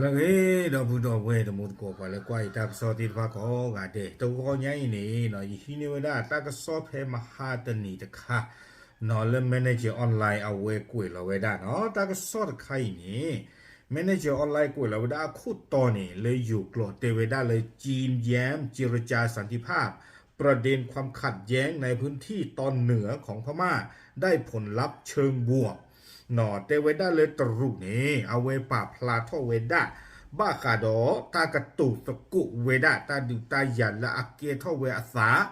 လၢအဂ့ၤ ဒီပုၢ်ဒီဝဲၢ်တံၤသကိး ပှၤလၢကွၢ်အံၤတၢ်ကစီၣ်သ့ၣ်တဖၣ်ကိးဂၤဒဲး, တဂီၤညါအံၤန့ၣ် ယဟံးန့ၢ်ဝဲဒၣ်တၢ်ကစီၣ်ဖဲမဟါတနံၤတခါ လၢ Manager Online အဝဲကွဲးလီၤဝဲဒၣ်နီၤ. တၢ်ကစီၣ်တခါအံၤန့ၣ် Manager Online ကွဲးလီၤဝဲဒၣ်အခိၣ်တီန့ၣ် လၢယိၤကျိာ်တဲဝဲဒၣ်လၢ จีนแย้มเจรจาสันติภาพ ประเด็นความขัดแย้งในพื้นที่ตอนเหนือของพม่าได้ผลลัพธ์เชิงบวก တဲဝဲဒၣ်လၢတရူးန့ၣ် အဝဲပာ်ဖျါထီၣ်ဝဲဒၣ် ဘၣ်ဃးဒီးတၢ်ကတိၤသကိးဝဲဒၣ် တၢ်ဒုးတၢ်ယၤလၢအကဲထီၣ်ဝဲအသး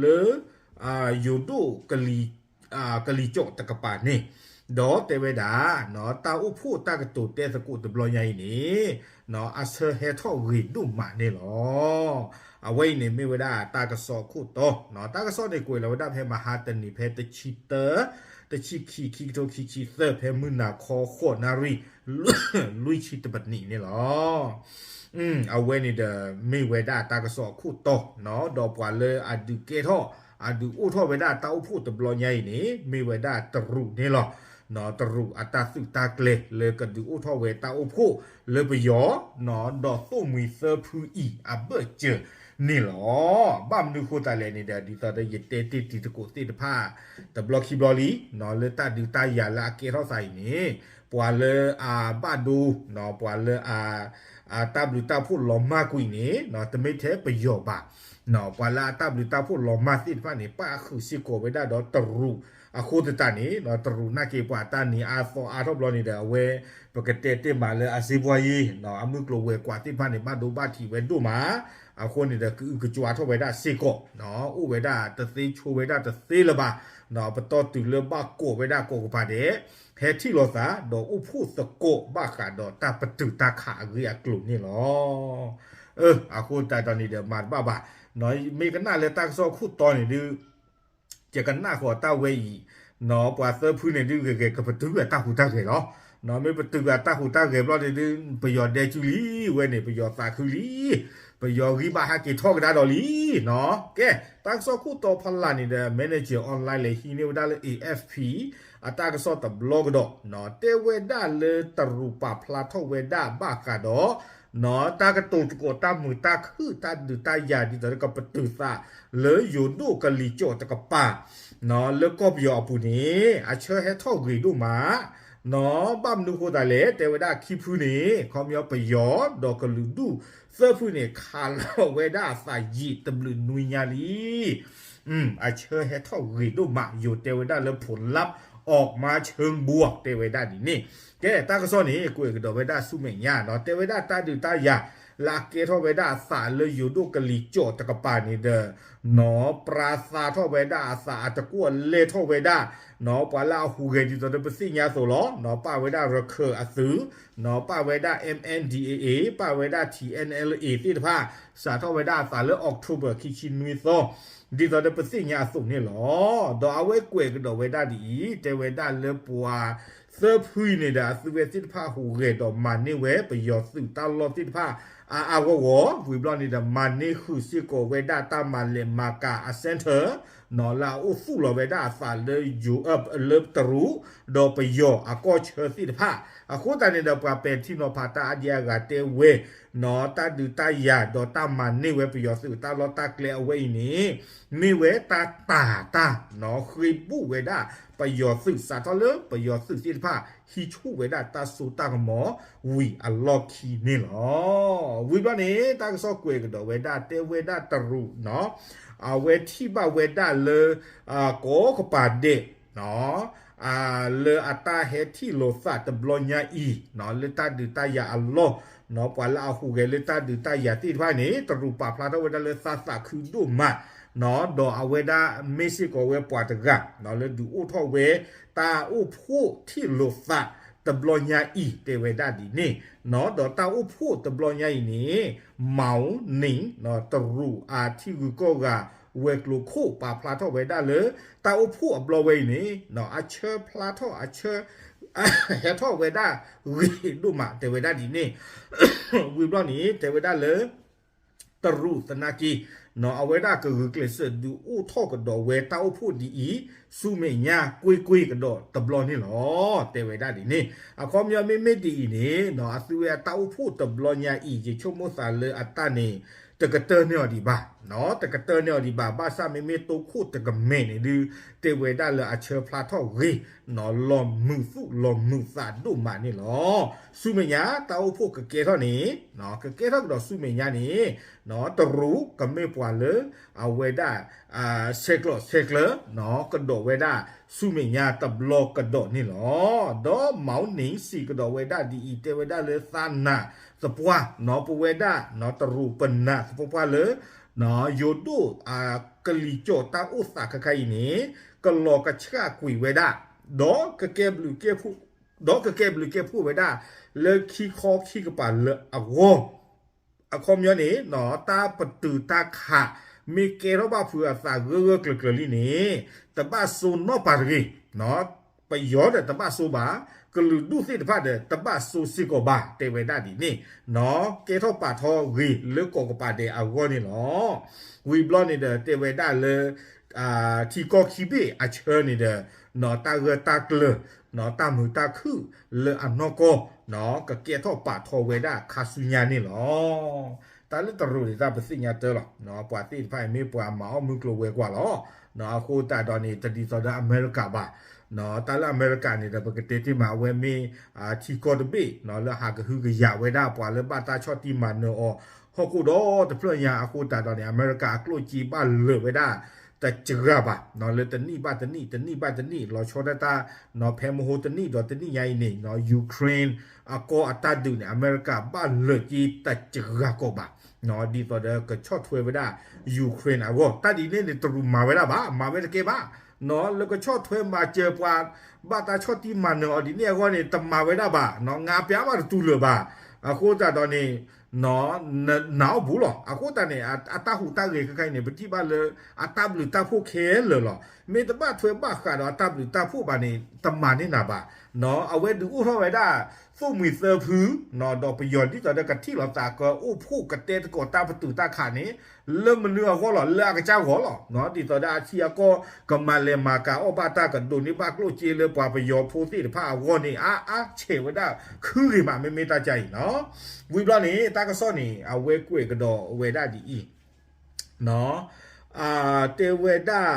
လၢ ယိၤဒိၣ် ကလံၤကၠီၣ်တကပၤန့ၣ်, ဒီးတဲဝဲဒၣ် တၢ်အိၣ်ဖှိၣ်တၢ်ကတိၤတဲသကိးတဘျီညါအံၤန့ၣ် အဆၢဟဲထီၣ်ဂ့ၤဒိၣ်မးန့ၣ်လီၤ. အဝဲအံၤန့ၣ်မ့ၢ်ဝဲဒၣ်တၢ်ကစီၣ်အခိၣ်တီ, တၢ်ကစီၣ်န့ၣ်ကွဲးလီၤဝဲဒၣ်ဖဲမဟါတနံၤ ဖဲတဆံတၢ တဆံခံ ခံကထိခံဆံသၢ ဖဲမုၢ်နၤခီဃိးနၣ်ရံၣ် လွံၢ်ဆံတပနံးန့ၣ်လီၤ. အဝဲန့ၣ်ဒီး မ့ၢ်ဝဲဒၣ်တၢ်ကစီၣ်အခိၣ်တီ, ဒီးပှၤလၢအဒုးကဲထီၣ် အဒုးအိၣ်ထီၣ်ဝဲဒၣ်တၢ်အိၣ်ဖှိၣ်တဘျီညါအံၤန့ၣ် မ့ၢ်ဝဲဒၣ်တရူးန့ၣ်လီၤ. တရူးအတၢ်သုးတၢ်ကျဲၤလၢကဒုးအိၣ်ထီၣ်ဝဲတၢ်အိၣ်ဖှိၣ်လၢပယီၤ ဒီးသိၣ်မှံၤသၢဖုအံၤအဘၢၣ်စၢၤန့ၣ်လီၤ. ဘၣ်မနုၤဃိသတးလဲၣ်န့ၣ်ဒီး ဒ်သိးဒီးယတဲတ့ၢ်တံၤသကိးသ့ၣ်တဖၣ် တဘျီခံဘျီလံ, လၢတၢ်ဒုးတၢ်ယၤလၢအကဲထီၣ်သးအံၤန့ၣ် ပှၤလၢအဘၣ်ဒိ ပှၤလၢအ အတၢ်ဘျုးတၢ်ဖှိၣ်လီၤမၢ်ကွံာ်န့ၣ် တမ့ၢ်ထဲပယီၤဘၣ်. ပှၤလၢအတၢ်ဘျုးတၢ်ဖှိၣ်လီၤမၢ်သ့ၣ်တဖၣ်န့ၣ် ပၣ်ဃုာ်စ့ၢ်ကီးဝဲဒၣ်ဒီးတရူးအဃိသတးန့ၣ် တရူးနာ်က့ၤပှၤတၢ်နံၤအါသီအါထီၣ်ဘျီန့ၣ်ဒီး အဝဲ ပကတဲတ့ၢ်မးလၢအစ့ပှၤယ့ၤ အမုၢ်ကျိၤဝဲၤကွာ်သ့ၣ်တဖၣ်န့ၣ် ဘၣ်ဒိဘၣ်ထံးဝဲဒိၣ်မး, အဃိန့ၣ်ဒီး ကအုကကွါထီၣ်ဝဲဒၣ်စ့ၢ်ကီး, အိၣ်ဝဲဒၣ်တသ့ဆိဝဲဒၣ်တသ့လၢၤဘၣ်, ပတီၢ်တုၤလၢဘၣ်ကိးဝဲဒၣ်ကိးကပၤဒဲး ဟဲထံၣ်လိာ်သး ဒီးအိၣ်ဖှိၣ်သကိးဘၣ်ဃးဒီးတၢ်ပတုာ်တၢ်ခးအဂ့ၢ်အကျိၤန့ၣ်လီၤ. အဃိသတးဒီးန့ၣ်ဒီး မၤတဘၣ်ဘၣ်, မ့ၢ်ကနၣ်လၢတၢ်ကစီၣ်ခိၣ်တီန့ၣ်ဒုး ယကနၣ်ဃီၤတၢ်ဝဲအံၤ, ပှၤသၢဖုန့ၣ်ဒုး ဂဲၤဂဲၤကပတုာ်အတၢ်ဟူးတၢ်ဂဲၤလီၤ. မ့ၢ်ပတုာ်အတၢ်ဟူးတၢ်ဂဲၤဘျီန့ၣ်ဒုး ပယီၤဒဲကၠူလံဝဲန့ၣ် ပယီၤသးခုလံ, ပယီၤဂံၢ်ဘါဟဲက့ၤထီၣ်ကဒါဒီးလံနီၤ. ကဲ တၢ်ကစီၣ်ခိၣ်တီဖီလာ်န့ၣ်ဒီး Manager Online လဲၤဟံးန့ၢ်ဝဲဒၣ်လၢ A F P အတၢ်ကစီၣ်တဘျီကဒီး, တဲဝဲဒၣ်လၢတရူးပာ်ဖျါထီၣ်ဝဲဒၣ်ဘၣ်ဃးဒီး တၢ်ကတိၤသကိးတၢ်မုာ်တၢ်ခုၣ် တၢ်ဒုးတၢ်ယၤဒ်သိးဒီးကပတုာ်သး လၢယိၤဒိၣ်ကလံၤကၠီၣ်တကပၤ လၢကီၢ်ပယီၤအပူၤန့ၣ် အဆၢဟဲထီၣ်ဂ့ၤဒိၣ်မး, ဘၣ်မနုၤဃိသတးလဲၣ် တဲဝဲဒၣ်ခံဖုန့ၣ် ခီပညီပယီၤ ဒီးကလုာ်ဒူၣ်သၢဖုန့ၣ် ခးလီၤဝဲဒၣ်အသးယံာ်တဘျုးနွံညါလံ. အဆၢဟဲထီၣ်ဂ့ၤဒိၣ်မး ယိၤတဲဝဲဒၣ်လၢ ผลลัพธ์ออกมาเชิงบวก တဲဝဲဒၣ်ဒ်န့ၣ်. ကဲ တၢ်ကစီၣ်န့ၣ် ကွဲးကဒီးဝဲဒၣ်ဆူမဲာ်ညါနီၤ, တဲဝဲဒၣ်တၢ်ဒုးတၢ်ယၤ လၢအကဲထီၣ်ဝဲဒၣ်အသးလၢယိၤဒိၣ်ကလံၤကၠီၣ်တကပၤန့ၣ်ဒီး နီၤ ပြါသါထီၣ်ဝဲဒၣ်အသးအတကွီၣ်လဲၢ်ထီၣ်ဝဲဒၣ် နီၤ ပှၤလၢအဟူးဂဲၤဒ်သိးဒီးပသ့ၣ်ညါအသိးလီၤ. နီၤ ပၣ်ဝဲဒၣ်ရခၢၣ်အသုး, နီၤ ပၣ်ဝဲဒၣ် M N D A A, ပၣ်ဝဲဒၣ် T N L A သ့ၣ်တဖၣ် စးထီၣ်ဝဲဒၣ်အသးလၢ October ခံဆံနွံသီ ဒ်သိးဒီးပသ့ၣ်ညါအသိးန့ၣ်လီၤ. ဒီးအဝဲကွဲးကဒီးဝဲဒၣ်ဒ်အံၤ, တဲဝဲဒၣ်လၢပှၤသၢဖုအံၤန့ၣ်ဒီး အသုဝဲသ့ၣ်တဖၣ်ဟူးဂဲၤဒီးမၤန့ၢ်ဝဲပယီၤသုးတၢ်လီၢ်သ့ၣ်တဖၣ် အါအါဂီၢ်ဂီၢ်, ဝံၤဘျီန့ၣ်ဒီး မၤန့ၢ်ဃုာ်စ့ၢ်ကီးဝဲဒၣ်တၢ်မၤလဲၤမၤကၤအ center နီၤ လၢအအိၣ်သူၣ်လီၤဝဲဒၣ်အသးလၢယိၤ လၢတရူး ဒီးပယီၤအကီၢ်ဆၢသ့ၣ်တဖၣ်. အဃိသတးန့ၣ်ဒီး ပှၤပဲာ်ထံနီၤဖးတၢ်အါဒံအါဂၤတဲဝဲ နီၤ တၢ်ဒုးတၢ်ယၤဒီးတၢ်မၤန့ၢ်ဝဲပယီၤသုးတၢ်လီၢ်တၢ်ကျဲအဝဲအံၤန့ၣ် မ့ၢ်ဝဲတၢ်တာ်တၢ် နီၤ ဃ့ဘူၣ်ဝဲဒၣ်ပယီၤသုး စးထီၣ်လၢပယီၤသုးသ့ၣ်တဖၣ် ဟံးဆူၣ်ဝဲဒၣ်တၢ်စိတၢ်ကမီၤဝံၤအလီၢ်ခံန့ၣ်လီၤ. ဝံၤဘျီန့ၣ် တၢ်ကစီၣ်ကွဲးကဒီးဝဲဒၣ် တဲဝဲဒၣ်တရူးနီၤ အဝဲထံၣ်ဘၣ်ဝဲဒၣ်လၢ ကိးကပၤဒဲး လၢအတၢ်ဟဲထံၣ်လိာ်သးတဘျီညါအံၤ လၢတၢ်ဒုးတၢ်ယၤအလီၢ် ပှၤလၢအဟူးဂဲၤလၢတၢ်ဒုးတၢ်ယၤသ့ၣ်တဖၣ်န့ၣ် တရူးပာ်ဖျါထီၣ်ဝဲဒၣ်လၢသးသးခုဒိၣ်မး ဒီးအဝဲဒၣ်မ့ၢ်စ့ၢ်ကီးဝဲပှၤတဂၤ လၢဒုးအိၣ်ထီၣ်ဝဲ တၢ်အိၣ်ဖှိၣ်ထံၣ်လိာ်သးတဘျီညါအံၤ တဲဝဲဒၣ်ဒ်န့ၣ် ဒီးတၢ်အိၣ်ဖှိၣ်တဘျီညါအံၤန့ၣ် မီၣ်န့ၣ် တရူးအထံဂုၤကီၢ်ဂၤ ဝဲၤကျိၤခိၣ် ပာ်ဖျါထီၣ်ဝဲဒၣ်လၢ တၢ်အိၣ်ဖှိၣ်အဘျီဝဲအံၤန့ၣ် အဆၢဖျါထီၣ်အဆၢ ဟဲထီၣ်ဝဲဒၣ်ဂ့ၤဒိၣ်မး တဲဝဲဒၣ်ဒ်န့ၣ် ဝံၤဘျီန့ၣ် တဲဝဲဒၣ်လၢ တရူးသနာ်က့ အဝဲဒၣ်ကဂုာ်ကျဲးစၢးဒုးအိၣ်ထီၣ်ကဒီးဝဲတၢ်အိၣ်ဖှိၣ်ဒ်အံၤ ဆူမဲာ်ညါကွ့ၢ်ကွ့ၢ်ကဒီးတဘျီန့ၣ်လီၤ. တဲဝဲဒၣ်ဒ်န့ၣ် အခီပညီမ့မ့ၢ်ဒ်အံၤန့ၣ် အသုဝဲအတၢ်အိၣ်ဖှိၣ်တဘျီညါအံၤ ယဆိကမိၣ်သးလၢအတၢ်န့ၣ် တကတၢၢ်န့ၢ်အီၤဒံးဘၣ်, တကတၢၢ်န့ၢ်အီၤဒံးဘၣ်, ဘၣ်ဆၣ်မ့မ့ၢ်တိခိၣ်တကမဲာ်န့ၣ်ဒုး တဲဝဲဒၣ်လၢအဆၢဖျါထီၣ်ဂ့ၤ လီၤမုာ်သူၣ်လီၤမုာ်သးဒိၣ်မးန့ၣ်လီၤ. ဆူမဲာ်ညါတၢ်အိၣ်ဖှိၣ်ကကဲထီၣ်န့ၣ် ကကဲထီၣ်ကဒီးဆူမဲာ်ညါန့ၣ် တရူးကမ့ၢ်ပှၤလၢ အဝဲဒၣ် ဆဲးကျိးဆဲးကျၢ ကဒီးဝဲဒၣ်ဆူမဲာ်ညါတဘျီကဒီးန့ၣ်လီၤ. ဒီးမၤအီၤန့ၣ်စံးကဒီးဝဲဒၣ်ဒ်အံၤ တဲဝဲဒၣ်လၢသးနာ်သပှၢ် ပဝဲဒၣ် တရူးပနာ်သပှၢ်ပှၢ်လၢ ယိၤဒိၣ်အကလံၤစိးတၢ်အိၣ်သးခဲခါအံၤန့ၣ် ကလီၤကဆှၣ်ကွံာ်ဝဲဒၣ် ဒီးကကဲဘျုးကဲဖှိၣ် ဒီးကကဲဘျုးကဲဖှိၣ်ဝဲဒၣ် လၢခံခီခံကပၤလၢအဂီၢ် အခီပညီန့ၣ် တၢ်ပတုာ်တၢ်ခး မ့ၢ်ကဲထီၣ်ဘၣ်ဖုးအသးဂၢၢ်ဂၢၢ်ကျၢၤကျၢၤလံန့ၣ် တဘၣ်စိနီၢ်ပၤတဂ့ၤ, ပယီၤဒီးတဘၣ်စိဘၣ်, ကလုာ်ဒူၣ်သ့ၣ်တဖၣ်ဒီး တဘၣ်စိစ့ၢ်ကီးဘၣ် တဲဝဲဒၣ်ဒ်န့ၣ်, ကဲထီၣ်ပာ်ထီၣ်ဂ့ၤလၢကိးကပၤဒဲးအဂီၢ်န့ၣ်လီၤ. ဝံၤဘျီန့ၣ်ဒီး တဲဝဲဒၣ်လၢ ထံကီၢ်ခံဘ့ၣ်အဆၢန့ၣ်ဒီး တၢ်ဂၢၢ်တၢ်ကျၢၤ တၢ်မုာ်တၢ်ခုၣ်လၢအနီၢ်ကီၢ် ကကဲထီၣ်ပာ်ထီၣ်ဝဲဒၣ်ခါဆူညါန့ၣ်လီၤ. တၢ်လၢတရူးန့ၣ် တၢ်ပသ့ၣ်ညါတၢ်လီၤ. ပှၤသ့ၣ်တဖၣ်အံၤမ့ၢ်ပှၤမၤအီၣ်မုၢ်ကျိၤဝဲၤကွာ်လီၤ. အဃိသတးဒီးန့ၣ် တဒ်သိးဒီးအမဲရကၤဘၣ်. တၢ်လၢအမဲရကၤန့ၣ်ဒီး ပကတဲတ့ၢ်မး အဝဲမ့ၢ် ထံကီၢ်တဘ့ၣ် လၢဟးကဟုကယာ်ဝဲဒၣ်ပှၤလၢဘၣ်တၢ်ဆီၣ်တံၢ်မၤနၢၤအီၤ ဟီၣ်ခိၣ်ဒီတဖျၢၣ်ညါအဃိသတးဒီးန့ၣ် အမဲရကၤအကျိၣ်စ့ဘၣ်လၢာ်ဝဲဒၣ် တစှၤဘၣ်, လၢတနံၣ်ဘၣ်တနံၣ် တနံၣ်ဘၣ်တနံၣ် လီၤဆီဒၣ်တၢ် ဖဲမဟိတနံၣ်ဒီးတနံၣ်ညါအံၤန့ၣ် Ukraine အကီၢ်အတၢ်ဒုးန့ၣ် အမဲရကၤဘၣ်လၢာ်စ့တစှၤကီးဘၣ်. ဒ်သိးဒီးကဆီၣ်ထွဲဝဲဒၣ် Ukraine အဂီၢ် တၢ်ဒ်န့ၣ်န့ၣ် တရူးမၤဝဲဒၣ်ဘၣ်, မၤဝဲတကဲဘၣ်. လၢကဆီၣ်ထွဲမၤစၢၤပှၤ ဘၣ်တၢ်ဆီၣ်တံၢ်မၤနၢၤအီၤဒ်န့ၣ်အဂီၢ်န့ၣ် တမၤဝဲဒၣ်ဘၣ်, ငါပျးဘၣ်တတူၢ်လၢာ်ဘၣ်. အဃိသတးဒီးန့ၣ် နာ်အီၤဘူးလီၤ. အဃိသတးန့ၣ် အတၢ်ဟူးတၢ်ဂဲၤခဲခါအံၤန့ၣ် ပထံၣ်ဘၣ်လၢ အတၢ်ဘျုးတၢ်ဖှိၣ်ခဲလၢာ်လီၤ. မ့ၢ်တဘၣ်ထွဲဘၣ်ဃးဒီးအတၢ်ဘျုးတၢ်ဖှိၣ်ဘၣ်န့ၣ် တမၤန့ၢ်နၤဘၣ်. အဝဲဒုးအိၣ်ထီၣ်ဝဲဒၣ် သိၣ်မှံၤသၢဖု ဒီးပယီၤဒ်သိးဒီးကထံၣ်လိာ်သးကအိၣ်ဖှိၣ်ကတဲသကိးတၢ်ပတုာ်တၢ်ခးန့ၣ် လၢမနုၤအဂီၢ်လီၤ, လၢအကစၢ်ဂီၢ်လီၤ. ဒ်သိးဒီးအထံအကီၢ်ကမၤလဲၤမၤကၤအီၣ်ဘၣ်တၢ်ကဒိးန့ၢ်ဘၣ်ကျိၣ်စ့လၢပှၤပယီၤဖိသ့ၣ်တဖၣ်အဂီၢ်န့ၣ် အါအါဆဲးဝဲဒၣ်ခုဂ့ၤမး မ့မ့ၢ်တၢ်ကါအံၤလီၤ. ဝံၤဘျီန့ၣ် တၢ်ကစီၣ်န့ၣ် အဝဲကွဲးကဒီးဝဲဒၣ်ဒ်အံၤ တဲဝဲဒၣ်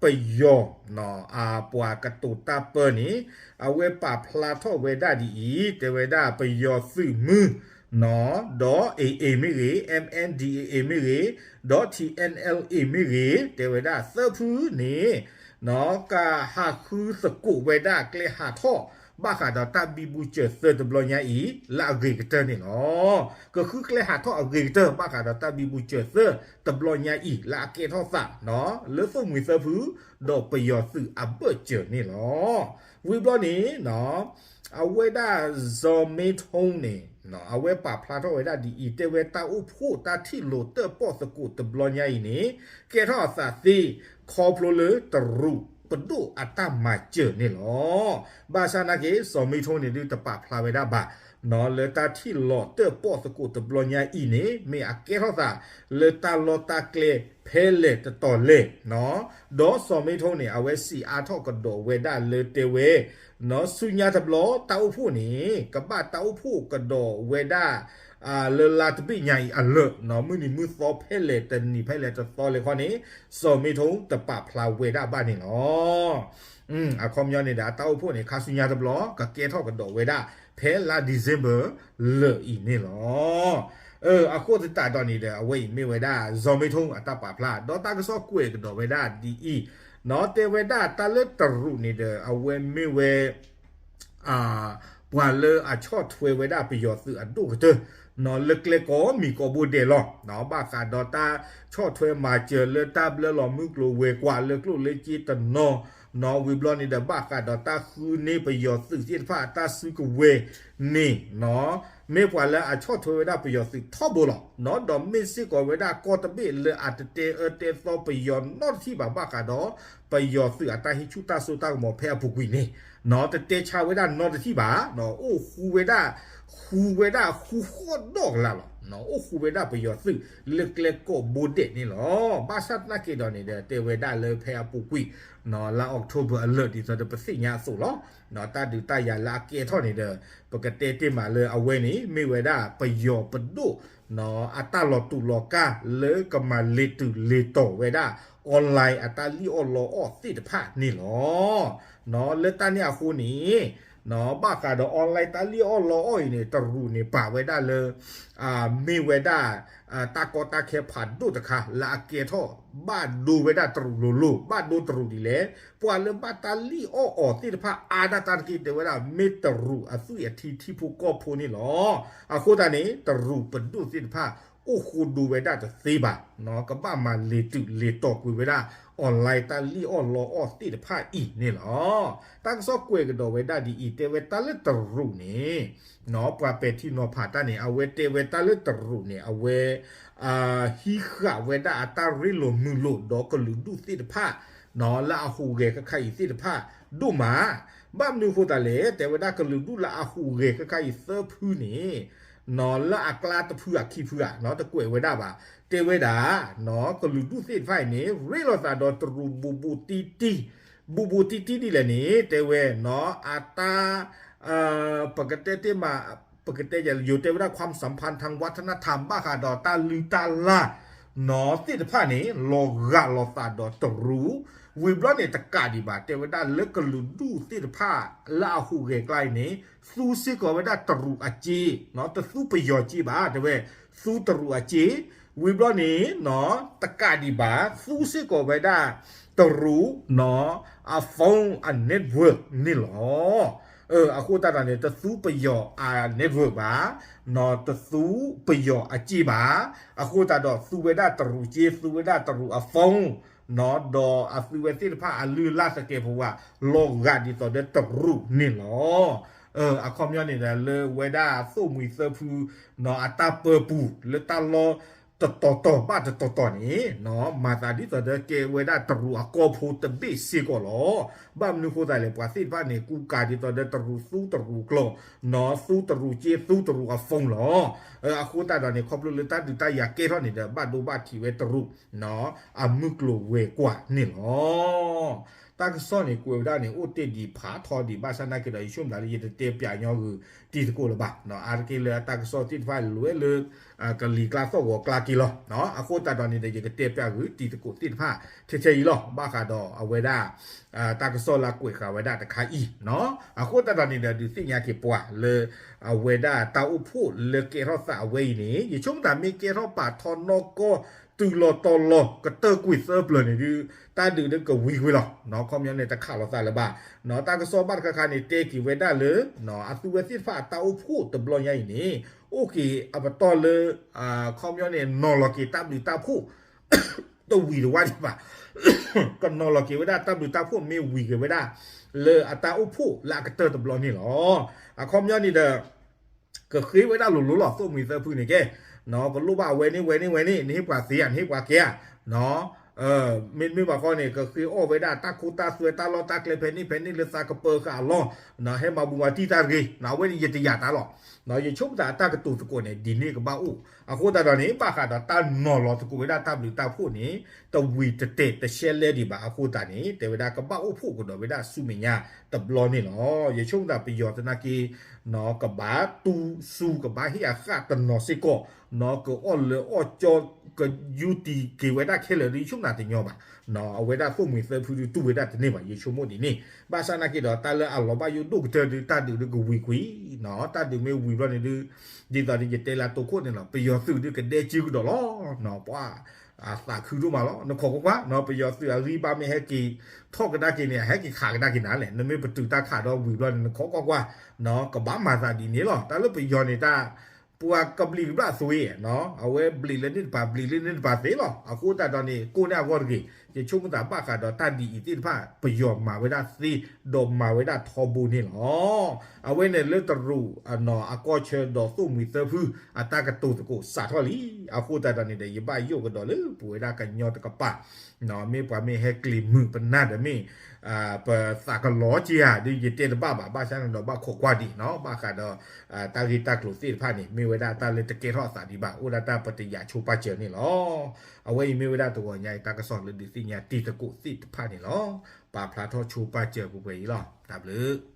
ပယီၤ အပှၤကတိၤတၢ်ပၢန့ၣ် အဝဲပာ်ဖျါထီၣ်ဝဲဒၣ်ဒ်အံၤ တဲဝဲဒၣ်ပယီၤသုးမုၢ် ဒီး A A မ့ၢ်ဂ့ၤ, M N D A A မ့ၢ်ဂ့ၤ, ဒီး T N L A မ့ၢ်ဂ့ၤ တဲဝဲဒၣ်သၢဖုန့ၣ် ကဟးဃုသကိးဝဲဒၣ်ကျဲဟးထီၣ် ဘၣ်ဃးဒီးတၢ်ဘံဘူစၢၤသၢတဘျီညါအံၤ လၢအဂ့ၤကတၢၢ်န့ၣ်လီၤ. ကဃုကျဲဟးထီၣ်အဂ့ၤကတၢၢ် ဘၣ်ဃးဒီးတၢ်ဘံဘူစၢၤသၢတဘျီညါအံၤ လၢအကဲထီၣ်သး လၢသိၣ်မှံၤသၢဖု ဒီးပယီၤသုးအဘၢၣ်စၢၤန့ၣ်လီၤ. ဝံၤဘျီန့ၣ် အဝဲဒၣ် စီၤမ့ထိန့ၣ် အဝဲပာ်ဖျါထီၣ်ဝဲဒၣ်ဒ်အံၤ တဲဝဲတၢ်အိၣ်ဖှိၣ်တၢ်ထံၣ်လိာ်တၢၣ်ပီၣ်သကိးတဘျီညါအံၤန့ၣ် ကဲထီၣ်အသးသ့ ခီဖျိလၢတရူးပဒိၣ်အတၢ်မၤစၢၤန့ၣ်လီၤ. ဘၣ်ဆၣ်နာ်က့ စီၤမ့ထိန့ၣ်ဒုးတပာ်ဖျါဝဲဒၣ်ဘၣ် လၢတၢ်ထံၣ်လိာ်တၢၣ်ပီၣ်သကိးတဘျီညါအံၤန့ၣ် မ့ၢ်အကဲထီၣ်သးလၢတၢ်လီၢ်တၢ်ကျဲဖဲလဲၣ်တတီၤလဲၣ် ဒီးစီၤမ့ထိန့ၣ် အဝဲစံးအါထီၣ်ကဒီးဝဲဒၣ်လၢတဲဝဲ ဆူညါတဘျီတၢ်အိၣ်ဖှိၣ်န့ၣ် ကဘၣ်တၢ်အိၣ်ဖှိၣ်ကဒီးဝဲဒၣ် လၢလါတဘ့ၣ်ညါအံၤအလၢာ် မုၢ်နံၤမုၢ်သီဖဲလဲၣ်တနံၤဖဲလဲၣ်တသီလဲၣ်ခီန့ၣ် စီၤမ့ထိတပာ်ဖျါဝဲဒၣ်ဘၣ်န့ၣ်လီၤ. အခီပညီန့ၣ်ဒီး အတၢ်အိၣ်ဖှိၣ်န့ၣ် ခါဆူညါတဘျီ ကကဲထီၣ်ကဒီးဝဲဒၣ် ဖဲလါ December လၢာ်အံၤန့ၣ်လီၤ. အဃိသတးဒီးန့ၣ်ဒီး အဝဲအံၤမ့ၢ်ဝဲဒၣ် စီၤမ့ထိအတၢ်ပာ်ဖျါ ဒီးတၢ်ကစီၣ်ကွဲးကဒီးဝဲဒၣ်ဒ်အံၤ တဲဝဲဒၣ်တၢ်လၢတရူးန့ၣ်ဒီး အဝဲမ့ၢ်ဝဲ ပှၤလၢအဆီၣ်ထွဲဝဲဒၣ်ပယီၤသုးအဒိၣ်ကတၢၢ် လၢကျဲကိးမံၤကိးဘိဒဲးလီၤ. ဘၣ်ဃးဒီးတၢ်ဆီၣ်ထွဲမၤစၢၤလၢတၢ်ဘျၢလီၤမုၢ်ကျိၤဝဲၤကွာ်လၢကျိၣ်လၢစ့တနီၤ ဝံၤဘျီန့ၣ်ဒီး ဘၣ်ဃးဒီးတၢ်ဃုန့ၢ်ပယီၤသုးသ့ၣ်တဖၣ်အတၢ်စုကဝဲၤန့ၣ် မ့ၢ်ပှၤလၢအဆီၣ်ထွဲဝဲဒၣ်ပယီၤသုးထီဘိလီၤ. ဒီးမ့ၢ်စ့ၢ်ကီးဝဲဒၣ်ကီၢ်တဘ့ၣ်လၢအတတဲအၢတဲသီပယီၤနီတထံၣ်ဘၣ် ဘၣ်ဃးဒီး ပယီၤသုးအတၢ်ဟံးဆူၣ်တၢ်စိတၢ်ကမီၤဖဲအပူၤကွံာ်န့ၣ် တတဲဆါဝဲဒၣ်နီတထံၣ်ဘၣ်, အိၣ်ဃူဝဲဒၣ် ဃူဝဲဒၣ်ဃူဃီၣ်ဒီၣ်ကလးလီၤ. အိၣ်ဃူဝဲဒၣ်ပယီၤသုးလၢကျဲကိးဘိဒဲးန့ၣ်လီၤ. ဘၣ်ဆၣ်သနာ်က့ဒီးန့ၣ်ဒီး တဲဝဲဒၣ်လၢဖဲအပူၤကွံာ် လါ October အလၢာ်ဒ်သိးဒီးပသ့ၣ်ညါအသိးလီၤ. တၢ်ဒုးတၢ်ယၤလၢအကဲထီၣ်န့ၣ်ဒီး ပကတဲတ့ၢ်မးလၢအဝဲန့ၣ် မ့ၢ်ဝဲဒၣ်ပယီၤပဒိၣ် အတၢ်လီၤတူာ်လီၤကာ်လၢကမၤလ့ၤတုၤလ့ၤတီၤဝဲဒၣ် online အတၢ်လံၣ်အီၣ်လီအီၣ်သ့ၣ်တဖၣ်န့ၣ်လီၤ. လၢတၢ်န့ၣ်အဃိန့ၣ် ဘၣ်ဃးဒီး online တၢ်လံၣ်အီၣ်လီအီၣ်အံၤန့ၣ် တရူးန့ၣ်ပာ်ဝဲဒၣ်လၢ မ့ၢ်ဝဲဒၣ် တၢ်ကီတၢ်ခဲဖးဒိၣ်တခါလၢအကဲထီၣ် ဘၣ်ဒိဝဲဒၣ်တရူးလိၤလိၤ ဘၣ်ဒိတရူးဒ်လဲၣ်. ပှၤလၢဘၣ်တၢ်လံၣ်အီၣ်အီၤသ့ၣ်တဖၣ်အါဒၣ်တၢ်တက့ၢ် တဲဝဲဒၣ် မ့ၢ်တရူးအသွံၣ်အထံထံဖိကီၢ်ဖိန့ၣ်လီၤ. အဃိသတးန့ၣ် တရူးပဒိၣ်သ့ၣ်တဖၣ် အိၣ်ဃိဒိဝဲဒၣ်တသ့ဘၣ်, ကဘၣ်မၤလ့ၤတုၤလ့ၤတီၤကွံာ်ဝဲဒၣ် online တၢ်လံၣ်အီၣ်လီအီၣ်သ့ၣ်တဖၣ်အံၤန့ၣ်လီၤ. တၢ်ကစီၣ်ကွဲးကဒီးဝဲဒၣ်ဒ်အံၤ တဲဝဲတၢ်လၢတရူးန့ၣ် ပှၤပဲာ်ထံနီၤဖးတၢ်န့ၣ် အဝဲတဲဝဲတၢ်လၢတရူးန့ၣ် အဝဲ ဟံးဃာ်ဝဲဒၣ်အတၢ်ရ့လိာ်မုာ်လိာ်ဒီးကလုာ်ဒူၣ်သ့ၣ်တဖၣ် လၢအဟူးဂဲၤခဲခါအံၤသ့ၣ်တဖၣ်ဒိၣ်မး, ဘၣ်မနုၤအဃိသတးလဲၣ် တဲဝဲဒၣ်ကလုာ်ဒူၣ်လၢအဟူးဂဲၤခဲခါအံၤသၢဖုန့ၣ် လၢအကျါတဖုအခံဖုဧါ တကွဲးဝဲဒၣ်ဘၣ်, တဲဝဲဒၣ် ကလုာ်ဒူၣ်သ့ၣ်တဖၣ်အံၤန့ၣ် ရ့လိာ်သးဒီးတရူးဘူးဘူးတံၢ်တံၢ်, ဘူးဘူးတံၢ်တံၢ်ဒ်လဲၣ်န့ၣ် တဲဝဲ အတၢ် ပကတဲတ့ၢ်မး ပကတဲယိၤတဲဝဲဒၣ် ความสัมพันธ์ทางวัฒนธรรม ဘၣ်ဃးဒီးတၢ်လုၢ်တၢ်လၢ် သ့ၣ်တဖၣ်န့ၣ် လီၤဂာ်လိာ်သးဒီးတရူး, ဝံၤဘျီန့ၣ်တကးဒံးဘၣ် တဲဝဲဒၣ်လၢကလုာ်ဒူၣ်သ့ၣ်တဖၣ်လၢအဟူးဂဲၤကျါအံၤန့ၣ် သူစ့ၢ်ကီးဝဲဒၣ်တရူးအစ့, တသူပယီၤစ့ဘၣ် တဲဝဲ, သူတရူးအစ့, ဝံၤဘျီန့ၣ် တကးဒံးဘၣ် သူစ့ၢ်ကီးဝဲဒၣ်တရူး အ phone အ network န့ၣ်လီၤ. အဃိသတးဒီးန့ၣ် တသူပယီၤအ network ဘၣ်, တသူပယီၤအစ့ဘၣ်, အဃိသတးဒီးသူဝဲဒၣ်တရူးစ့ သူဝဲဒၣ်တရူးအ phone ဒီးအသူဝဲသ့ၣ်တဖၣ်အလုၢ်အလၢ်သကဲးပဝး လီၤဂာ်ဒ်သိးဒီးတရူးန့ၣ်လီၤ. အခီပညီန့ၣ်ဒီး လၢဝဲဒၣ်သိၣ်မှံၤသၢဖု အတၢ်ပၢပူၤ လၢတၢ်လီၢ်တတီၤတီၤဘၣ်တတီၤတီၤန့ၣ် မၤသးဒ်သိးဒီးကဲဝဲဒၣ်တရူးအကီၢ်ဖိတဘ့ၣ်စ့ၢ်ကီးလီၤ. ဘၣ်မနုၤအဃိသတးလဲၣ် ပှၤသ့ၣ်တဖၣ်န့ၣ် ကူကၤဒ်သိးဒီးတရူးသူတရူးကျိာ်, သူတရူးစ့ သူတရူးအ phone လီၤ. အဃိသတးဒီးန့ၣ် ခီဖျိလၢတၢ်ဒုးတၢ်ယၤကဲထီၣ်န့ၣ်ဒီး ဘၣ်ဒိဘၣ်ထံးဝဲတရူး အမုၢ်ကျိၤဝဲၤကွာ်န့ၣ်လီၤ. တၢ်ကစီၣ်န့ၣ် ကွဲးဝဲဒၣ်န့ၣ် အိၣ်တ့ၢ်ဒံးဖးထီဒံး ဘၣ်ဆၣ်သနာ်က့ဒီး ယဆိကမိၣ်လၢယတတဲပၠးညီဂုာ်တံၤသကိးလၢၤဘၣ်, အါတက့ၢ်လၢအတၢ်ကစီၣ်သ့ၣ်တဖၣ်လဲၤလၢ ကလံၤကျါသီၣ်ဂီၤကျါက့ၤလီၤ. အဃိသတးဒီးန့ၣ်ဒီး ယကတဲပၠးဂုာ်တံၤသကိးသ့ၣ်တဖၣ်ထဲထဲအံၤလီၤ. ဘၣ်ဃးဒီးအဝဲဒၣ် တၢ်ကစီၣ်လၢကွဲးဃာ်ဝဲဒၣ်တခါအံၤ, အဃိသတးဒီးန့ၣ်ဒီး ဒုးသ့ၣ်ညါက့ၤပှၤလၢ အဝဲဒၣ်တၢ်အိၣ်ဖှိၣ်လၢကဲထီၣ်သးအဝဲအံၤန့ၣ် ယဆိကမိၣ်သးမ့ၢ်ကဲထီၣ်ပာ်ထီၣ်နီၢ်ကီၢ်တုၤလီၤတီၤလီၤကတၢၢ်ကွံာ်သၢပျၢၤန့ၣ်ဒုး တၢ်ဒုးဒုးကဝံၤကွံာ်လီၤ. ခီပညီန့ၣ် တခးလိာ်သးလၢၤဘၣ်. တၢ်ကစီၣ်ဘၣ်တခါခါန့ၣ် တဲက့ၤဝဲဒၣ်လၢ အသုဝဲသ့ၣ်တဖၣ်အတၢ်အိၣ်ဖှိၣ်တဘျီညါအံၤန့ၣ် အိၣ်က့ၤအပတီၢ်လၢ ခီပညီန့ၣ် နီၤလီၤက့ၤတၢ်ဘျုးတၢ်ဖှိၣ် တဝံၤတဝါဒံးဘၣ်, ကနီၤလီၤက့ၤဝဲဒၣ်တၢ်ဘျုးတၢ်ဖှိၣ်မ့ၢ်ဝံၤက့ၤဝဲဒၣ် လၢအတၢ်အိၣ်ဖှိၣ်လၢအကတၢၢ်တဘျီန့ၣ်လီၤ. အခီပညီန့ၣ်ဒီး ကဃ့ဝဲဒၣ်လိၤလိၤလီၤ သိၣ်မှံၤသၢဖုန့ၣ်ကဲ, ကလိၣ်ဘၣ်ဝဲန့ၣ်ဝဲန့ၣ်ဝဲန့ၣ် နဟ့ၣ်ပှၤသ့ဧါ နဟ့ၣ်ပှၤကဲဧါ, မ့တမ့ၢ်ဘၣ်ဃီန့ၣ် ကဃ့အီၣ်ဝဲဒၣ်တၢ်ခိတၢ်သွဲတၢ်လီၢ်တၢ်ကျဲဖဲန့ၣ်ဖဲန့ၣ်လၢသးကပၢၤဃာ်အလီၢ်, ဟဲမၤဘူးမၤတံၢ်တၢ်တဂ့ၤ, အဝဲန့ၣ်ယတယာ်တၢ်လီၤ. ယဆိကမိၣ်သးအတၢ်ကတိၤသကိးန့ၣ် ဒ်န့ၣ်ကဘၣ်အိၣ်, အဃိသတးဒီးန့ၣ် ဘၣ်ဃးဒီးတၢ်နီၤလီၤသကိးဝဲဒၣ်တၢ်ဘျုးတၢ်ဖှိၣ်န့ၣ် တဝံၤတတဲာ်တရှဲလဲဒံးဘၣ်အဃိသတးန့ၣ် တဲဝဲဒၣ်ကဘၣ်အိၣ်ဖှိၣ်ကဒီးဝဲဒၣ်ဆူမဲာ်ညါတဘျီန့ၣ်လီၤ. ယဆိကမိၣ်သးပယီၤသနာ်က့ ကဘၣ်တူၢ်စူၤ ကဘၣ်ဟ့ၣ်အဃၣ်တနီၤစ့ၢ်ကီး, ကအီၣ်လၢအီၣ်ကၠီ ကယူတံၢ်က့ၤဝဲဒၣ်ခဲလၢာ်ဒီး ယဆိကမိၣ်သးတညီဘၣ်. အဝဲဒၣ်သိၣ်မှံၤသၢဖုဒုးတူၢ်ဝဲဒၣ်တန့ၢ်ဘၣ် ယဆိကမိၣ်ဒ်န့ၣ်, ဘၣ်ဆၣ်သနာ်က့ဒီး တၢ်လၢအလီၤဘၣ်ယိၣ်ဒိၣ်ကတၢၢ်ဒုး တၢ်ဒုးဒုးကဝံၤကွံာ်, တၢ်ဒုးမ့ၢ်ဝံၤဘျီန့ၣ်ဒုး ဒ်သိးဒီးယတဲလၢတိခိၣ်န့ၣ်လီၤ ပယီၤသုးဒုးကဒဲကၠံကဒီးလီၤ. ပှၤ အသးခုဒိၣ်မးလီၤ နခိးကွၢ်ကွၢ်, ပယီၤသုးအဂံၢ်ဘါမ့ၢ်ဟဲက့ၤထီၣ်ကဒါက့ၤန့ၣ် အဟဲက့ၤခးကဒါက့ၤနၤလဲၣ်, နမ့ၢ်ပတုာ်တၢ်ခးဒီးဝံၤဘျီန့ၣ် နခိးကွၢ်ကွၢ်, ကဘၣ်မၤသးဒ်န့ၣ်လီၤ. တၢ်လၢပယီၤန့ၣ်တၢ် ပှၤကဘျံးကဘျၣ်သွံ, အဝဲဘျံးလၢန့ၣ်တပၤ ဘျံးလၢန့ၣ်တပၤသ့လီၤ. အဃိသတးဒီးန့ၣ် ကိးန့ၢ်အဂီၢ်တဂ့ၤ, ယဆိကမိၣ်သးဘၣ်ဃးဒီးတၢ်ဒ်အံၤသ့ၣ်တဖၣ် ပယီၤမၤဝဲဒၣ်သ့ ဒီးမၤဝဲဒၣ်ထီဘိန့ၣ်လီၤ. အဝဲန့ၣ်လၢတရူးအနီၢ်အကီၢ်ဆၢဒီးသိၣ်မှံၤသၢဖု အတၢ်ကတိၤသကိးစးထီၣ်လံ. အဃိသတးဒီးန့ၣ်ဒီး ယဘၣ်ယိၣ်ကဒီးလၢပဝဲဒၣ်ကညီတကပၤ, မ့ၢ်ပှၤမ့ၢ်ဟဲကျံၤမုာ်ပနၢ်ဒီးမ့ၢ် ပသးကလီက့ၤဧါ ဒ်ယတဲတဘၣ်ဘၣ် ဘၣ်ဆၣ်န့ၣ်ဒီးဘၣ်ခိးကွၢ်ဒံးနီၤ ဘၣ်ဃးဒီး တၢ်ဂ့ၢ်တၢ်ကျိၤသ့ၣ်တဖၣ်န့ၣ် မ့ၢ်ဝဲဒၣ်တၢ်လၢတကဲထီၣ်အသးဒံးဘၣ် အိၣ်ဒၣ်တၢ်ပတယာ်ဆိပာ်စၢၤန့ၣ်လီၤ. အဝဲအံၤမ့ၢ်ဝဲဒၣ်တဂီၤညါအံၤ တၢ်ကစီၣ်လၢဒုးသ့ၣ်ညါတံၤသကိးသ့ၣ်တဖၣ်န့ၣ်လီၤ. ပာ်ဖျါထီၣ်ဆိပာ်စၢၤပှဲၤပှဲၤအံၤလီၤ. တၢ်ဘျုး